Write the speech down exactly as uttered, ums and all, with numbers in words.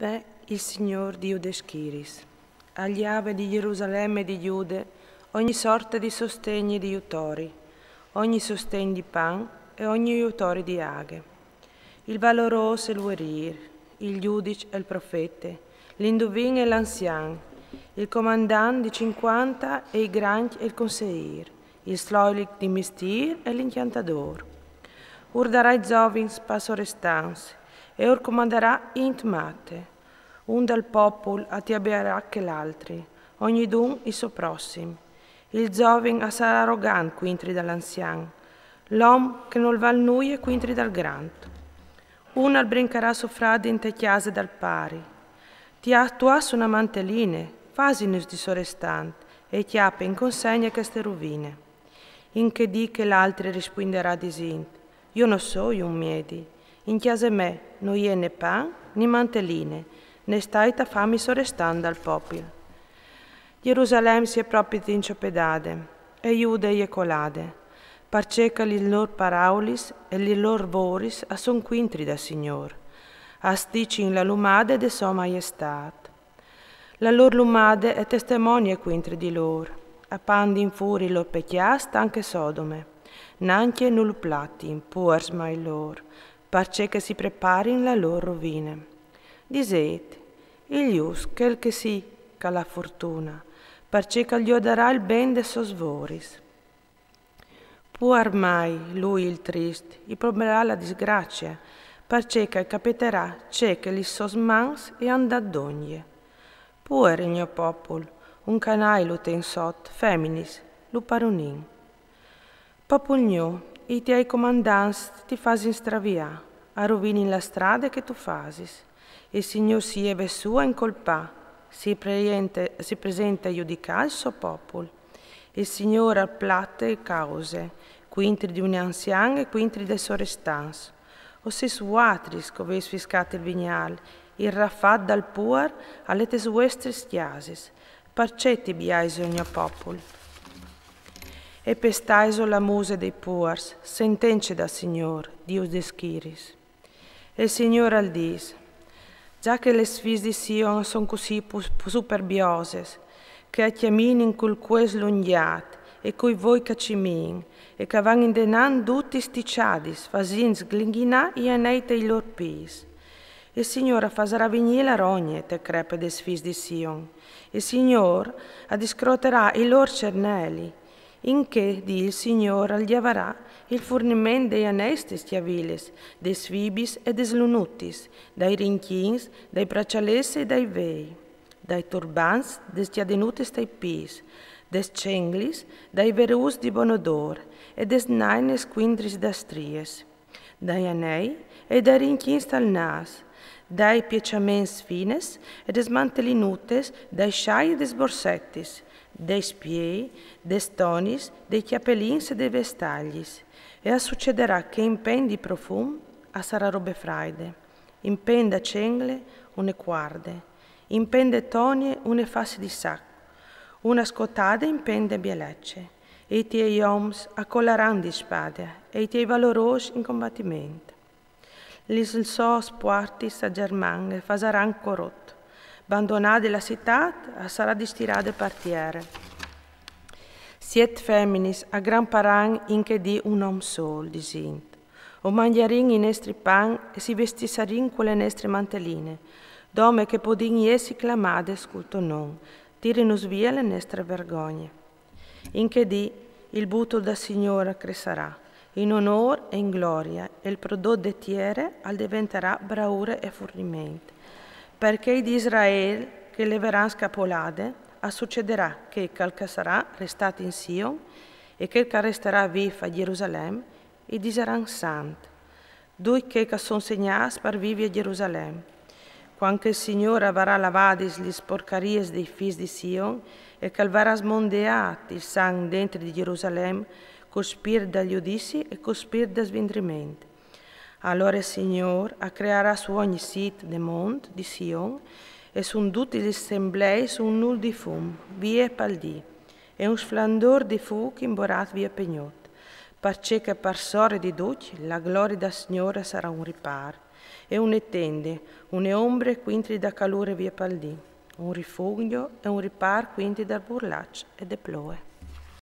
Ve il Signôr Diu des schiriis, al jave di Jerusalem e di Jude ogni sorte di sostegn e di jutori, ogni sostegn di pan e ogni jutori di aghe. Il valorôs e il vuerîr, il judiç e il profete, l'induvin e l'anzian, il comandant di cincuanta e i grancj e il conseîr, il sloilic di mistîr e l'incjantadôr. Ur darà i zovins pal sorestans e ur comandarà int mate. Un dal popul a tiabearà chel altri, ognidun il so prossim. Il zovin a sarà arogant cuintri dal anzian, l'om che nol val nuie cuintri dal grant. Un al brincarà so fradi inte cjase dal pari. Ti âs, tu âs una manteline, fasinus di sorestant, e cjape in consegna cheste ruvine. In chê dì chel altri rispuindarà disint: Jo no soi un miedi, in cjase mê no je ni pan ni manteline, ni stait a fâmi sorestant dal popul. Jerusalem si è propit inciopedade, e Jude e je colade, parcè che lis lôr paraulis e lis lôr voris a son cuintri dal Signôr, a sticin la lumade de sô maiestât. La lôr lumade e testemonie cuintri di lôr, a pandin fûr i lôr pecjâts tant che Sodome, nancje nol platin, puars mai lôr, parcè che si preparin la lôr ruvine. Disêt: Il just chel che si ca la fortuna, parcè che al jodarà il ben des sôs voris. Puar mai lui il trist, i probarà la disgracie, parcè che al capetarà ce che lis sôs mans i àn dât dongje. Puar il gno popul, un canai lu ten sot, feminis, lu parunin. Popul gno, i tiei comandants ti fasin straviâ, a ruvinin la strade che tu fasis. Il Signôr si jeve sù a incolpâ, si preente-, si presente a judicâ il so popul. Il Signôr al plate cause, cuintri di un anzian e cuintri dai sorestants. O sês vuatris che o vês fiscât il vignâl, il rafat dal puar al è tes vuestris cjasis, parcè tibiais il gno popul. E pestais la muse dai puars, sentence dal Signôr, Diu des schiriis. E il Signôr al dîs: Za che lis fiis di Sion a son cussì pu-, pu-, superbioses, che a cjaminin cul cues lungjât e cui voi che a cimin, e che a van indenant dutis stiçadis, fasint sglinghinâ i anei tai lôr pîts. Il Signôr a fasarà vignî la rogne te crepe des fiis di Sion. Il Signôr a discroterà i lôr cerneli. In chê dì il Signôr al gjavarà il furniment dai aneis tes cjavilis, des fibis e des lunutis, dai rinchins, dai braçalets e dai vei, dai turbants, des cjadenutis tai pîts, des cenglis, dai verûts di bon odôr e des naines cuintri das stries, dai anei e dai rinchins tal nâs, dai piçaments fines e des mantelinutes, dai sciai e des borsetis, dai spiei, des tonis, dai cjapelins e des vestaglis. E al sucedarà che in pen di profum a sarà robe fraide, in pen da cengle une cuarde, in pen de tonie une fasse di sac, una scotade in pen de bielece, e i tiei oms a colaran di spade, e i tiei valorôs in combatiment. Lis sôs puartis a german e fasaran corot. Bandonade la citât, a sarà distirade par tiere. Siet feminis a gramparan in chê dì un om sôl, disint: O mangjarìn i nestri pan e si vestissarìn cu le nestre manteline, dome che podìn jessi clamades cul to non, tirinus vie le nestre vergogne. In chê dì il butul dal Signôr al cressarà, in onôr e in glorie, e il prodot de tiere al deventarà braure e furniment. Par chei di Israel che le veran scapolade, al sucedarà che chel che sarà restât in Sion e chel che al restarà vîf a Jerusalem, i disaran sant. Ducj chei che a son segnâts par vivi a Jerusalem. Cuant che il Signôr al varà lavadis lis porcariis dai fiis di Sion e che al varà smondeât il sanc dentri di Jerusalem cul spirt dal judizi e cul spirt dal svindriment. Alore il Signôr al crearà su ogni cît de mont di Sion e su dutis lis assembleis un nûl di fum, vie pal dì, e un sflandôr di fûc imborât vie pe gnot, parcè che par sore di ducj la glorie dal Signôr a sarà un ripâr, E une tende, une ombre cuintri da calure vie pal dì, un rifugno e un ripar cuintri dal burlaç e de ploe.